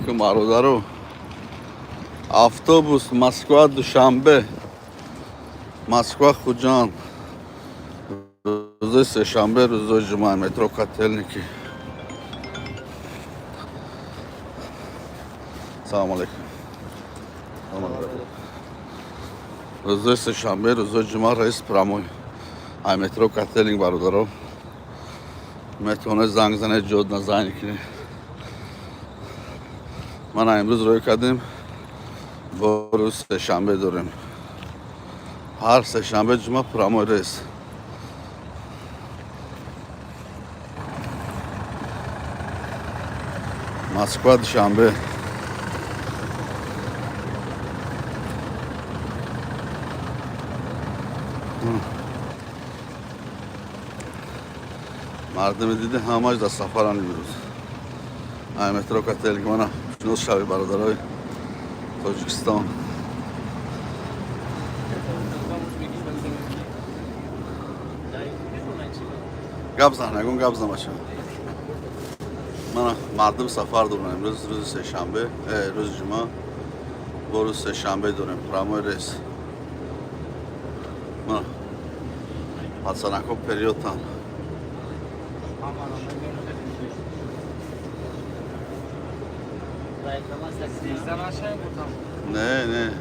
Алейкум, бародару. Автобус Москва Душанбе, Москва Хуҷанд, рӯзои сешанбе, рӯзои ҷумъа, метро Котельники. Салом алейкум. Салом алейкум. Рӯзои сешанбе, рӯзои ҷумъа рейс прямой ай метро Котельник. Бародаро, метавонед занг занед, ҷод назанӣ кунед. Мана, имрӯз рӯй кардем, бо рӯз сешанбе дорем. Ҳар сешанбе, ҷумъа прямой рейс. Москва Душанбе. Мардуми диди, ҳамаш дар сафаранд имрӯз. Ай метро Котельник мана шинос шави, бародарои Тоҷикистон. Гап зан, ягон гап зан, бача. Мана, мардум сафар доранд имрӯз, рӯзи сешанбе, рӯзи ҷумъа, бо рӯзи сешанбе дорем прямой рейс. Мана, пацанакҳо периодтан. Не, не.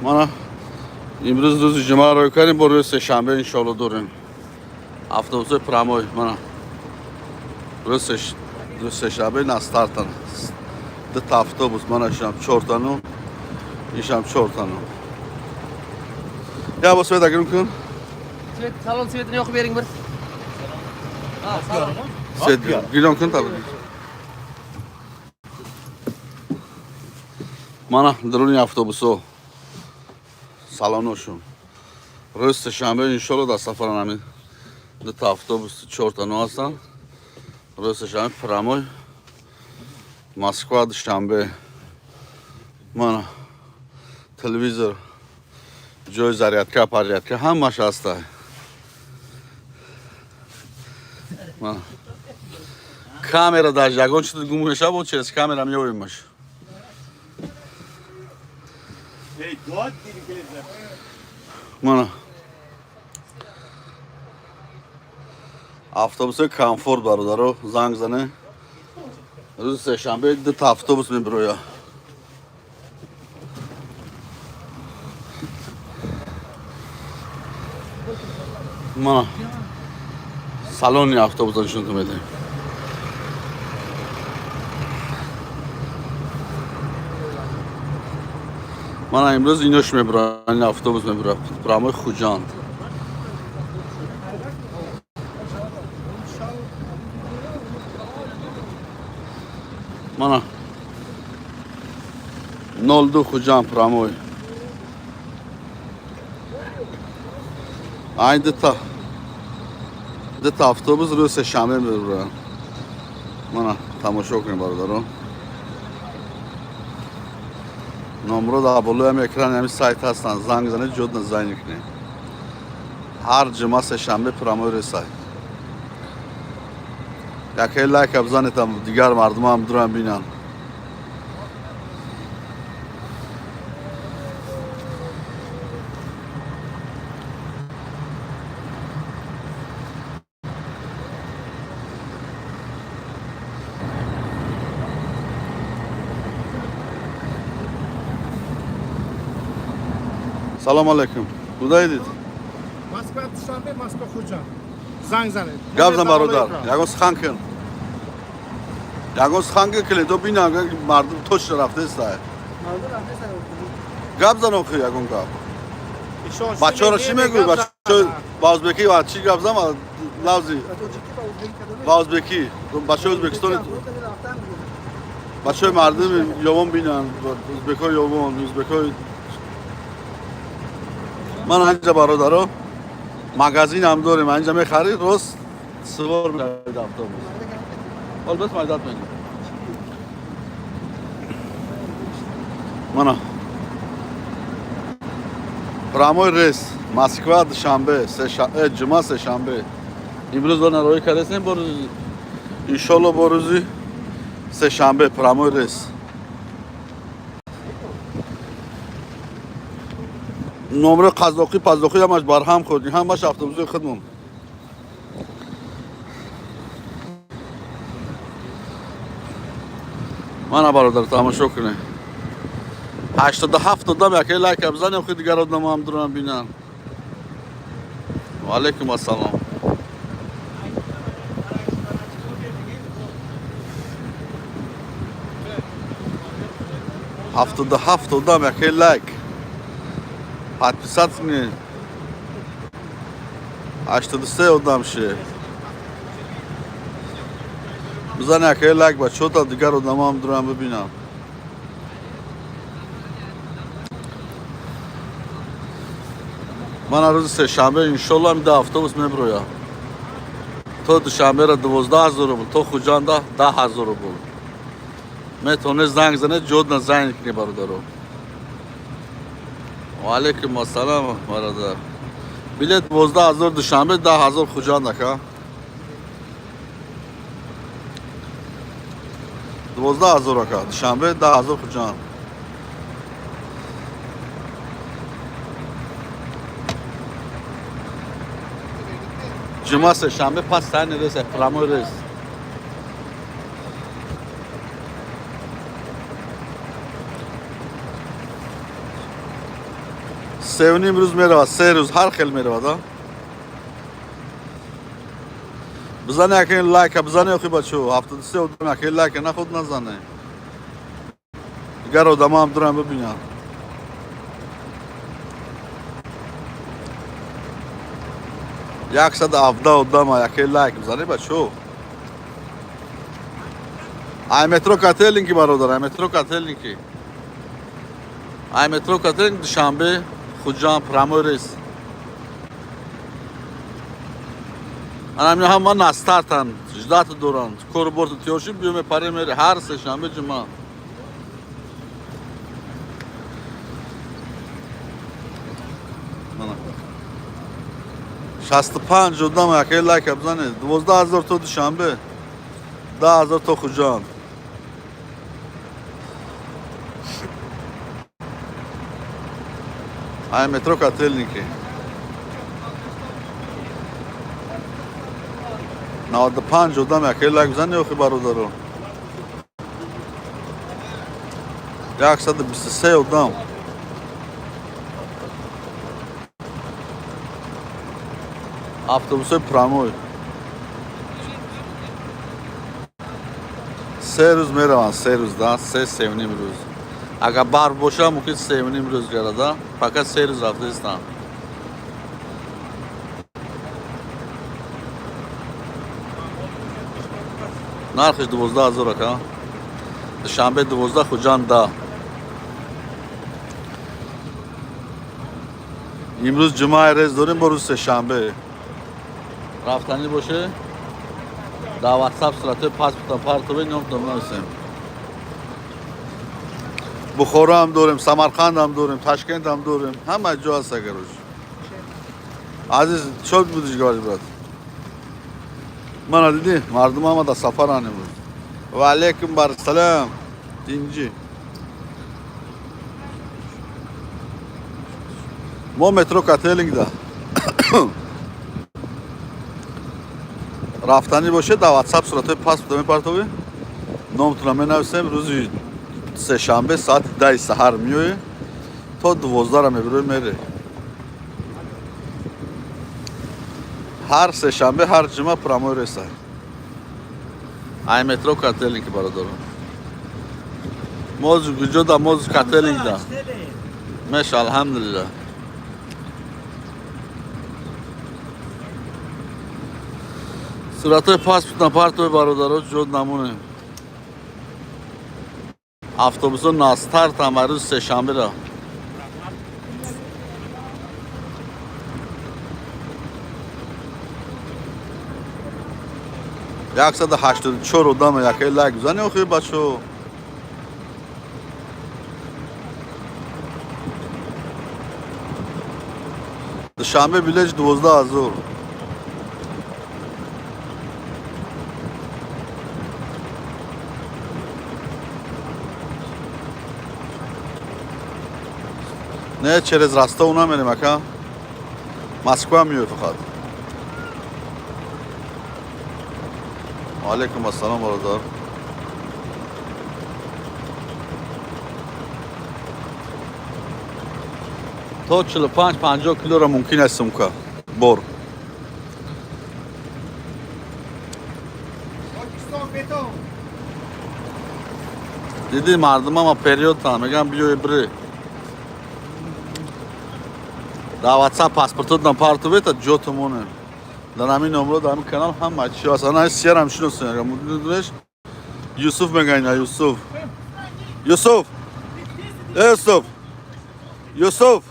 Мана, имрӯз рӯзи ҷумъа рӯй кардем, бо рӯзи сешанбе иншоалло дорем автобусои прямой. Мана, рӯзи сешанбе на стартан дута автобус. Мана, ишам чортану, ишам чортану. Я бо свет агирм кун. Свет, salon svetini yoqib bering bir. Ha, salon. Свет гирён кун та. Мана, дуруни автобусо, салоношон. Рӯзи сешанбе иншоалло дар сафаран ҳамин дута автобус, чортану ҳастанд. Рӯзи сешанбе прямой Москва Душанбе. Мана, телевизор, ҷои зарядка, парядка ҳамаш ҳаста. Мана, камера, даже ягон чиз гум мешава, бо через камера меёбимаш. Ey dod deydi. Мана, автобуси комфорт. Бародаро, занг зане. Рӯзи сешанбе дута автобус мебироя. Мана, салони автобуса нишонтон медиҳем. Мана, имрӯз инош мебироян, ин автобус мебирояд прямой Хуҷанд. Мана, 02 Хуҷанд прямой. Ай дута автобус рӯзи сешанбе мебироянд. Мана, тамошо кунед, бародарон. Номро дар болои ҳами экрани ҳами сайт ҳастанд. Занг занед, ҷод занг кунед. Ҳар ҷумъа, сешанбе прямой рейсай. Якае лайка бизанедам, дигар мардумам дурам бинанд. Салом алейкум, куда едет? Москва Душанбе, Москва Хуҷанд. Занг занед. Гап зан, бародар, ягон сухан кун, ягон сухан кун, клиентҳо бинанд, мардум точно рафтеста. Гап зан охи, ягон гап. Бачаҳоро чӣ мегӯӣ? Бачаҳо ба ӯзбекӣ ва чӣ гап зан, лавзи ба ӯзбекӣ, бачаҳои Ӯзбекистони, бачаҳои мардуми ёвон бинанд, ӯзбекҳои ёвон, ӯзбекҳои. Ман анҷа, бародаро, магазинам дорем. Анҷа мехарӣ, рост сувор мешавед автобус. Ҳол бес майдат мегӯ. Мана. Прямой рейс Москва Душанбе, ҷума, сешанбе. Имрӯз она роҳӣ кардастем, бо иншолло бо рӯзи сешанбе прямой рейс. Номро қазоқӣ, пазоқӣ ҳамаш барҳам хӯрд, ҳамаш автобусои худмон. Мана, бародар, тамошо кунед. 87 одам, яке лайка бизанем, хи дигар одамо ҳам дурам бинанд. Ваалайкум ассалом. 77 одам, яке лайк, подписаться кунед. 83 одам ше бизан, яке лайк, бачо, та дигар одамо ҳам дурам бибинанд. Мана, рӯзи сешанбе иншолло ҳами да автобус мебирояд. То Душанбера 12 000 рубл, то Хуҷанда 10 000 рубл. Метавонед занг занед, ҷодна занг кунед, бародаро. Ваалайкум ассалом, бародар. Билет 12 000 Душанбе, 10 000 Хуҷанд, ака. 12 000, ака, Душанбе, 10 000 Хуҷанд. Ҷума, сешанбе пас тайни рейс, прямой рейс. 3.5 рӯз меравад, 3 рӯз ҳар хел меравад. А бизане яке лайка, бизане. Охи, бачо, 73 одам, яке лайка нахуд назане, дигар одамо ҳам дурам бибинанд. 117 одама, яке лайк бизане, бачо. Ай метро Котельники, бародар, ай метро Котельники, ай метро Котельники Душанбе Хуҷанд прямой рейс. Ана ҳама на стартан, ждать доранд. Кору борту тиёр шид, биё, мепарем, мере ҳар сешанбе, ҷума. Мана. 65 одам, яке лайка бизанед. 12 000 то Душанбе, 10 000 то Хуҷанд. Ай метро Котельники. 95 одам, яке лайк бизанед, охи, бародаро. 123 одам. Автобусои прямой. 3 рӯз мераванд, 3 рӯз да, се, 3.5 рӯз. Агар барф боша, мумкин 3.5 рӯз гарада. Пока 3 рӯз рафтаистанд. Нархиш 12 000, ака. Душанбе 12, Хуҷанд 10. Имрӯз ҷумъаи рейс дорем, бо рӯзи сешанбе. Рафтанӣ боше, дар ватсап суратҳои паспорта партове, номтон нависем. Бухоро ҳам дорем, Самарқанд ҳам дорем, Ташкент ҳам дорем, ҳама ҷо ҳаст. Короче, азиз, чо будешь говорить, брат? Мана, дидӣ, мардум ҳама дар сафаранд имрӯз. Ва алейкум барсалам, тинҷӣ. Мо метро Котельникда. Рафтанӣ боше, дар ватсап суратҳои паспорта мепартовӣ, номтонро менависем. Рӯзи сешанбе соати 10-и саҳар меоӣ, то 12-ра мебирои, мере. Ҳар сешанбе, ҳар ҷума прямой рейса. Ай метро Котельники, бародарон. Моз куҷо да, моз Котельник да. Меша, алҳамдулилла. Суратҳои паспорт напартои, бародаро, ҷо намонем. Автобусо на стартам рӯзи сешанбера. 184 одама, яке лайк бизани, охи, бачо. Душанбе билети 12 000. Не, через Ростов намерем, ака. Москва меояд фақат. Алейкум ассалом, бародар. То 45-50 килора мумкин аст сумка бор. Покистон бетон. Диди, мардумама периодтан меган, биёи бирӣ. Дар WhatsApp паспортотам партовета, ҷото монем. Дар ҳамин номро, дар ҳамин канал ҳама чи ҳаст. Ана сиярам шиносем. Медонеш? Юсуф меган ина, Юсуф. Юсуф. Юсуф. Юсуф.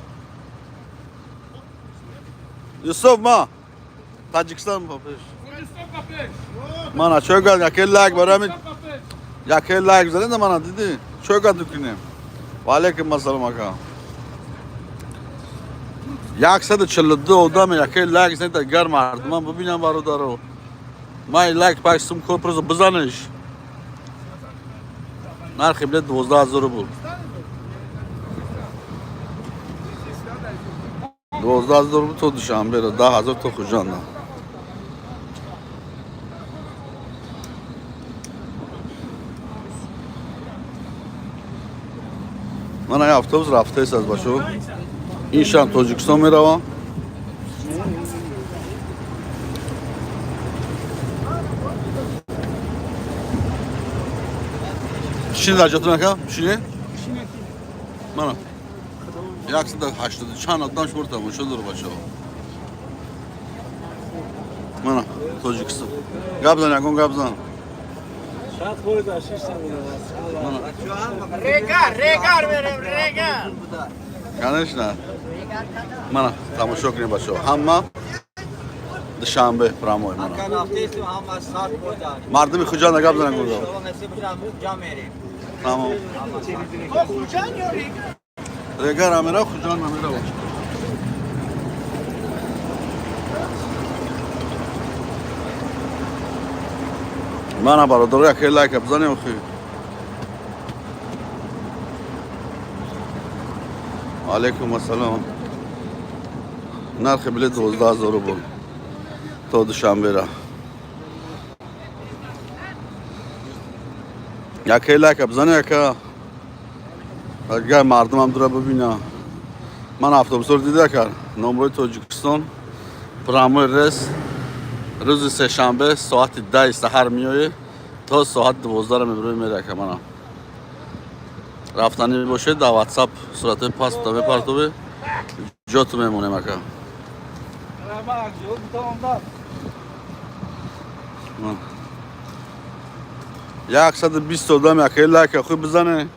Юсуф ма. Таҷикистон пеш. Мана чой гад, яке лайк барами, яке лайк занед, мана диди. Чой гад дукинем. Ва алейкум ассалом, ака. 142 одам, яке лайк занед, агар мардумам бибинам, бародаро. Ман лайк паш сум кор просто бизаниш. Нархи билет 12 000 рубл. 12 000 рубл то Душанбе, 10 000 то Хуҷанда. Мана автобус рафтаест аз бачо. Ин шам Тоҷикистон меравам. Шини дар ҷотун, ака? Шини? Мана. 180 чанд одам шуморо тамошо дору, бачаҳо. Мана Тоҷикистон. Гап зан, ягон гап зан. Мана. Регар, Регар мерем, Регар. Конечно. Мана тамошо кунед, бачаҳо. Ҳама Душанбе прямой мана. Мардуми Хуҷанда гап занан гурдо. Тамом. Хуҷанд ё Регар? Регар амера, Хуҷанд амера. Мана, бародаро, яке лайка бизанем охи. Алейкум ассалом. Нархи билет 12 000 рубл. То Душанбера. Яке лайка бизане, яка. Агар мардумам дура бибина. Ман автобусро дида кар. Номрои Тоҷикистон прямой рейс рӯзи сешанбе соати 10 саҳар меоӣ, то соати 12 мебирои мерака, мана. Рафтанӣ бошед, дар WhatsApp суратҳои паспорта мепартовӣ, ҷоту мемонем, ака. Ман. 120 одам, яке лайка хуб бизане.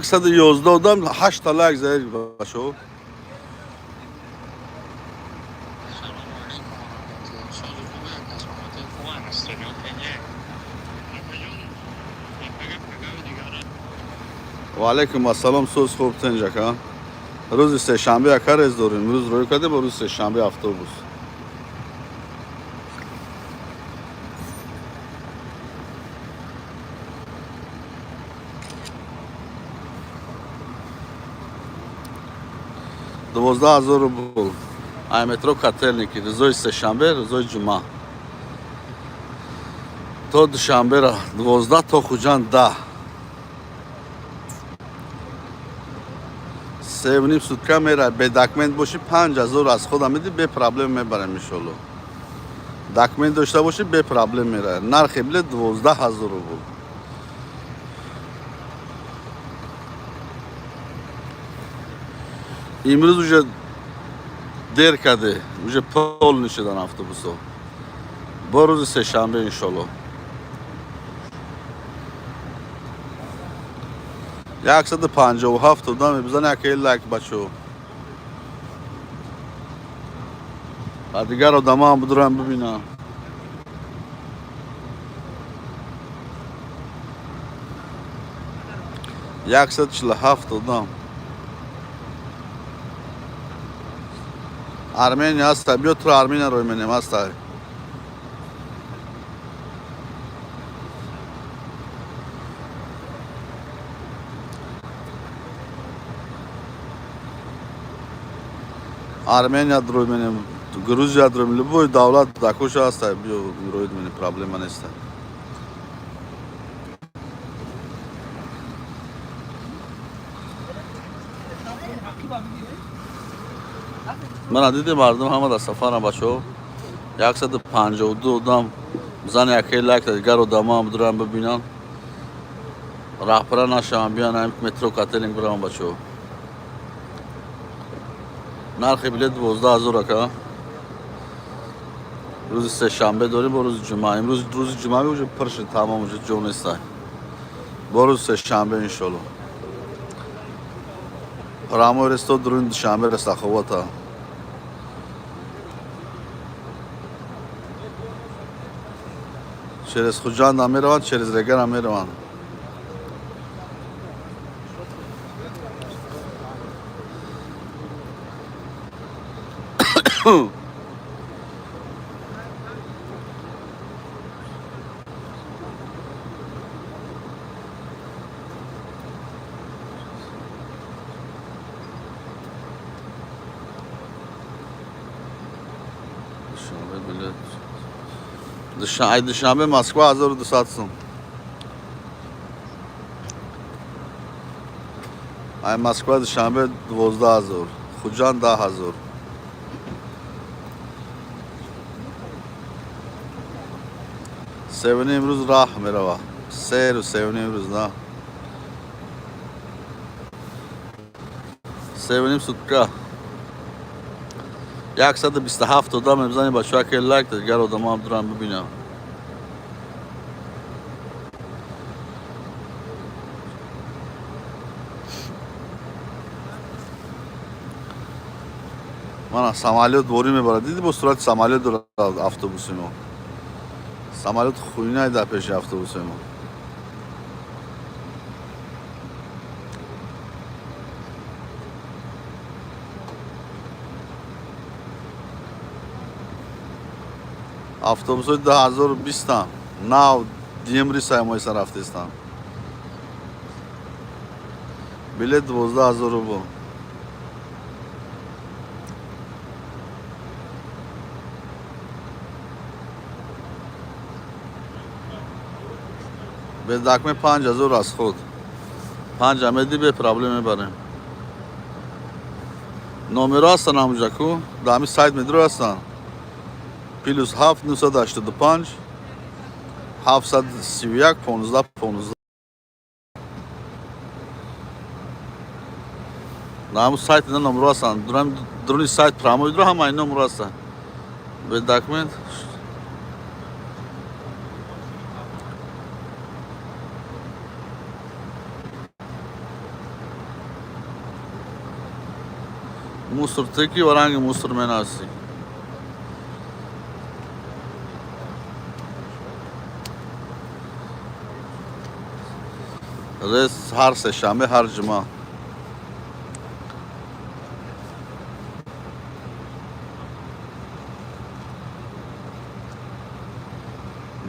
111 одам, ҳашта лайк заед, бачаҳо. سلام علیکم و رحمت الله. ساز خوبه از آمده خوبه هستن. Ва алейкум ассалом, соз хуб, тинҷ, ака. Рӯзи сешанбе, ака, рейс дорем. Имрӯз рӯй кардем бо рӯзи сешанбе автобус. 12 000 рубл. Ай метро Котельники, рӯзои сешанбе, рӯзои ҷумъа. То Душанбера 12, то Хуҷанд 10. 3,5 сутка мера, бе документ бошӣ, 5000 аз худам медӣ, бе проблем мебарем, иншолло. Документ дошта бошӣ, бе проблем мера. Нархи билет 12 000 рубл. Имрӯз уже дер карде, уже полный шудан автобусо. Бо рӯзи сешанбе, иншолло. 157 одам бизан якаи лайк, бачо. А дигар одамо ҳам бидурам бибинам. 147 одам. Армения ҳаста, биё туро Армения рой менем, ҳаста. Армения рой менем, Грузия рой, любой давлат дакоша ҳаста, биё рой менем, проблема неста. Мана диди, мардум ҳама дар сафарам, бачаҳо. 152 одам. Зан якаи лайк, дигар одамо ҳам бидурам бибинанд. Раҳпара нашаванд, биён ҳамин метро Котельники бираванд, бачаҳо. Нархи билет 12 000, ака. Рӯзи сешанбе дорем бо рӯзи ҷумъа. Имрӯз рӯзи ҷумъа уже пур шуд, тамом, уже ҷо неста. Бо рӯзи сешанбе, иншолло. Прямой рейс то дуруни Душанбе Саховата. Через Хуҷандам мераванд, через Регарам мераванд. Душанбе билет. Ай Душанбе Москва 1200 сум. Ай Москва Душанбе 12 000. Хуҷанд 10 000. Севним рӯз раҳ мерава. 3 рӯз, 3.5 рӯз на. 3.5 сутка. 127 одам мебизани, бачаҳо, ки лайк, дигар одамо ҳам дурам бибинам. Мана самолёт ворӣ мебарад. Диди, бо сурати самолёт дорад автобуси мо. Самолёт хуйнай дар пеши автобуси мо. Автобусҳои 2020-ам. Нав декабри саймоиса рафтестам. Билет 12 000 рубл. Бедакме 5000 расход. Панҷа меди, бе проблем мебарем. Номеро ҳастан ҳамуҷа ку? Дар ҳамин сайт медро ҳастан. +7 985 731 15 15. Дар ҳамун сайт ина номеро ҳастан. Дуруни сайт прямой дуро ҳама ин номеро ҳастан. Бе документ. Мусор теки ва ранги мусор менависӣ. Рейс ҳар сешанбе, ҳар ҷумъа.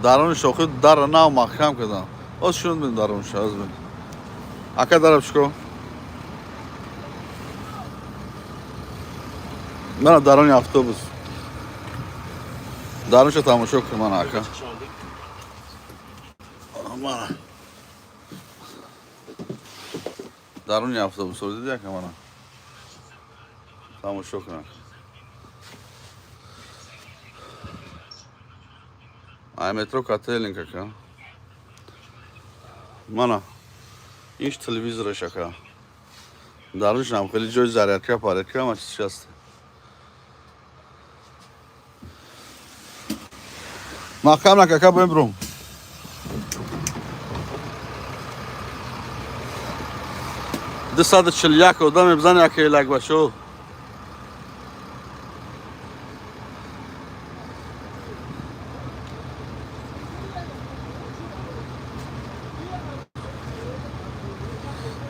Даруни шохи дара нав маҳкам кардам. Оз шунуд бин дарунша, оз бин. Ака, дараб чико? Мана даруни автобус. Дарунша тамошо кун, мана, ака. Мана. Даруни автобусро диди, ака, мана. Тамошо кун. Ай метро Котельники, ака. Мана. Иш телевизораш, ака. Даруншам хеле ҷои зарядка, порядка, ҳама чиз ҳаст. Маҳкам нака, ака, боем бром. 241 одам мебзани, яке лайк, бачо.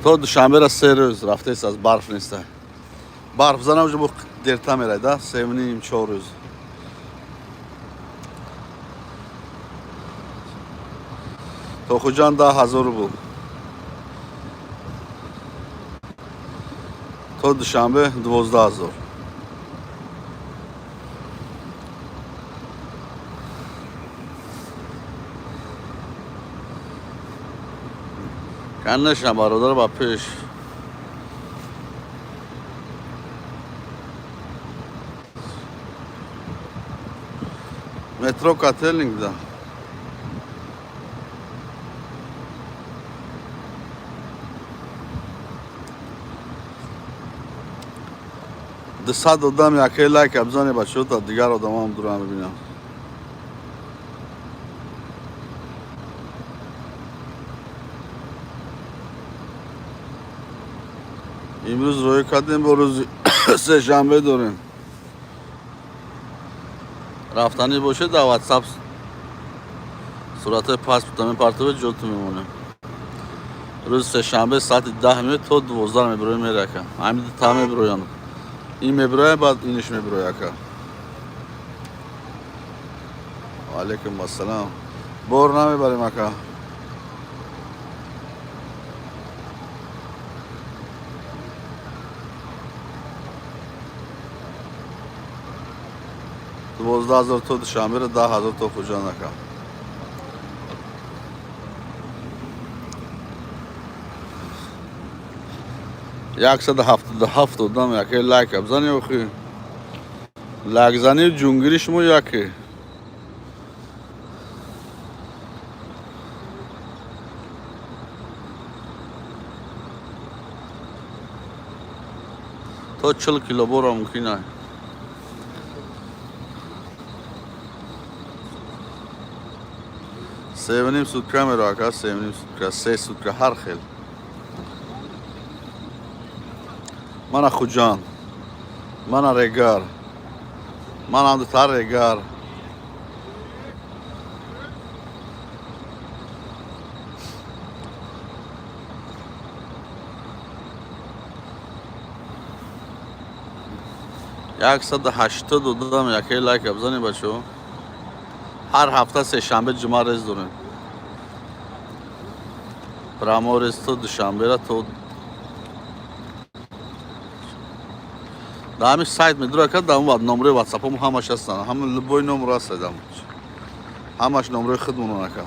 То Душанбера 3 рӯз рафтест, аз барф неста. Барф занам, уже бо дерта мерай да, 3.5, 4 рӯз. То Хуҷанд 10 000 рубл. То Душанбе 12 000. Конечно, бародар, ба пеш. Метро Котельник, да. 200 одам, якей лайк бизане, бачаҳо, та дигар одамам дурам бибинам. Имрӯз роҳӣ кардем, бо рӯзи сешанбе дорем. Рафтанӣ бошед, дар Ватсап суратҳои паспорта мепартовед, ҷоту мемонем. Рӯзи сешанбе соати 10 меояд, то 12 мебироем, мерака. Ҳамин та мебироянд. Ин мебирояд, баъд иниш мебирояд, ака. Алейкум ассалам. Бор намебарем, ака. 12 000 то Душанберо, 10 000 то Хуҷанд, ака. 177 одам, яке лайк бизани, охи. Лайкзани ҷунгири шумо яке. То 40 кило бора мумкин ай. 3.5 сутка меро, ака, 3.5 сутка, 3 сутка, ҳар хел. Мана Хуҷанд, мана Регар, манам дута Регар. 180 одам, якей лайк бизанед, бачаҳо. Ҳар ҳафта сешанбе, ҷумъа рейс дорем. Прямой рейс то Душанбера, то дар ҳамин сайт медура кард, дар номрои ватсапҳомо ҳамаш ҳастанд. Ҳама любой номро ҳаст, ҳамаш номрои худмонон, ака.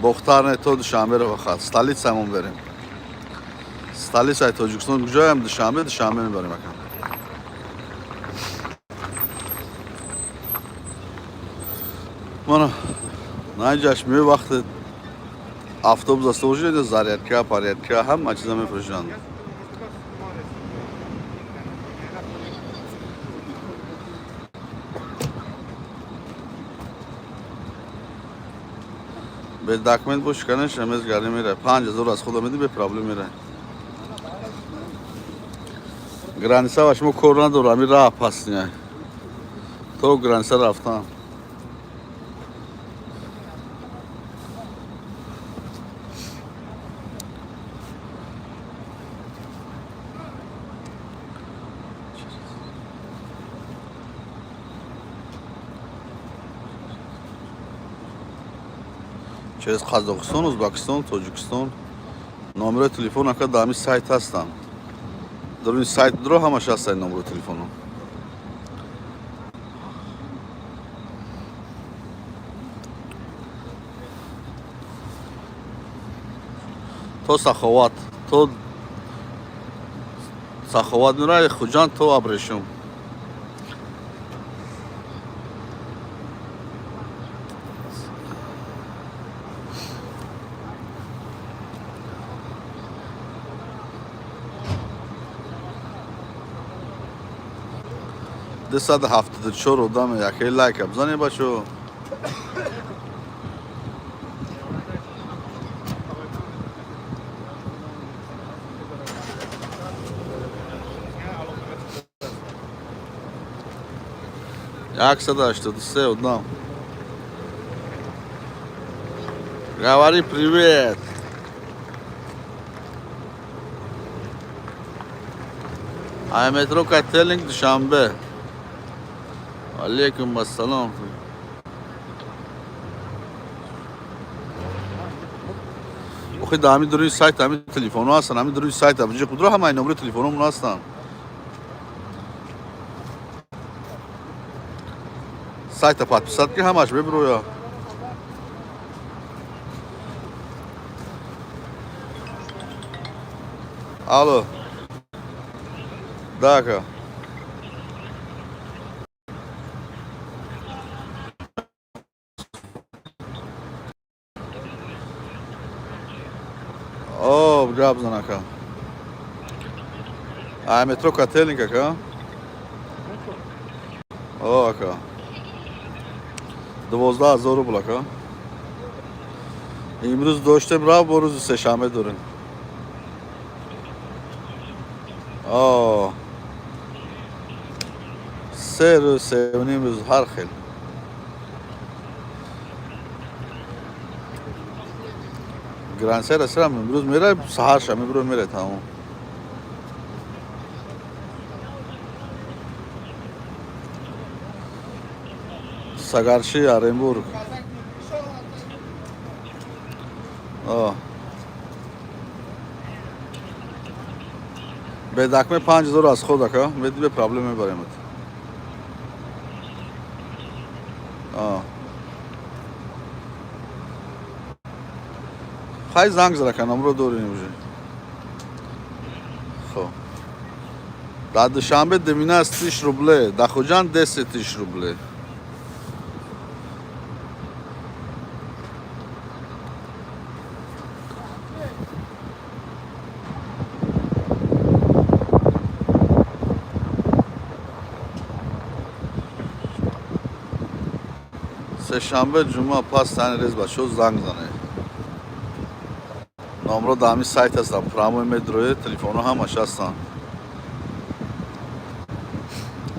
Бохтар не, то Душанберо фақат. Столицамон берем. Столицаи Тоҷикистон куҷоям? Душанбе, Душанбе мебарем, ака. Мана наинҷаш меои, вақте автобус аст, бошед, зарядка, порядка, ҳама чиза мефурӯшанд. Бе документ боши, конечно, мезгари мерай. 5000 аз худа меди, бе проблем мерай. Граница ва шумо кор надорам, ами раҳ пасня. То граница рафтан. Через Қазоқистон, Узбекистон, Тоҷикистон. Номерои телефон, ака, дар ҳамин сайт ҳастанд. Дар ин сайт дуро ҳамаш ҳастанд номерои телефоно. То Саховат, то Саховат мирай, Хуҷанд то Абрешум. 274 одам, якей лайка бизанед, бачо. 183 одам. Говори привет. Ай метро Котельник, Душанбе. Алейкум ассалом. Охи, да ҳами дуруи сайт ҳами телефонҳо ҳастанд, ҳами дуруи сайт ҳами худро ҳамаи номери телефонҳомон ҳастанд. Сайта подписать ки, ҳамаш мебироя. Алло. Да, ака. О, гап зан, ака. Ай метро Котельник, ака. О, ака. 12 000 рубл, ака. Имрӯз доштем, рафт, бо рӯзи сешанбе дорем. О. 3 рӯз, 3.5 рӯз, ҳар хел. Грансера сирам имрӯз мерай, саҳарша мебиро, мерай, тамом. Сагарши, Оренбург. О. Бедакме 5000 аз худ, ака, меди, бе проблем мебаремат. О. Хай, занг зад, ака, номро дорем уже. Хоб. Дар Душанбе 12 тысяч рублей, дар Хуҷанд 10 тысяч рублей. Сешанбе, ҷумъа пас тани рез, бачаҳо, занг занед. Номро дар ҳамин сайт ҳастанд, прямой медроед, телефонҳо ҳамаш ҳастанд.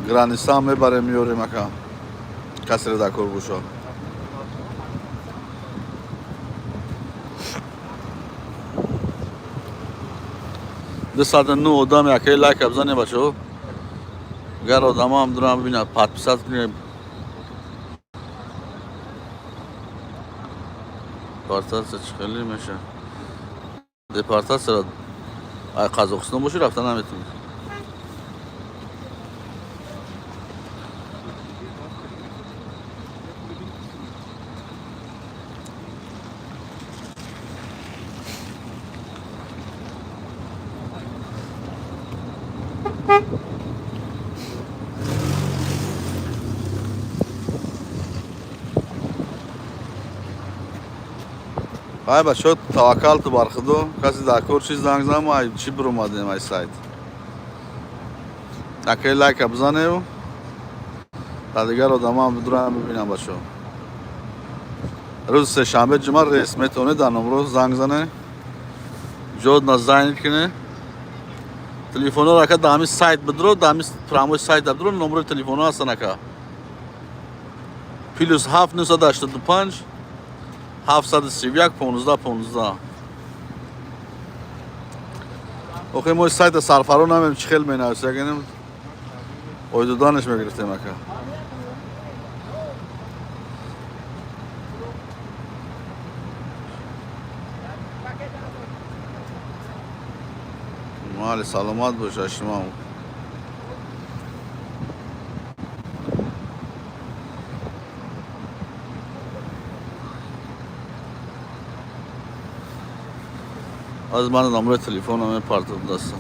Граница мебарем, меорем, ака. Касере дар кор бошад. 209 одам, якаи лайка бизанед, бачаҳо. Гар одамоам дурам бибинад, подписать кунед. Депортация чӣ хеле меша? Депортацияро ай Қазоқистон бошӣ, рафта наметавонӣ. Ай бачаҳо, таваккалту бар Худо, касе дар кор чиз занг зан, мо ай чӣ биромадем, ай сайт. Акаи лайка бизаневу та дигар одамоам бидурам бибинам, бачаҳо. Рӯзи сешанбе, ҷумъа рейс метавонед дар номро занг занед, ҷодна занг кунед. Телефонҳоро, ака, дар ҳамин сайт бидуро, дар ҳамин прямой сайт бидуро, номрои телефонҳо ҳастанд, ака. +7 985 731 15 15. Охи, мо сайта сарфаро намем, чӣ хел менависӣ, ягонем ойдуданаш мегирифтем, ака. Мали, саломат боша шумо. Аз ман номрои телефонам мепартам дастам.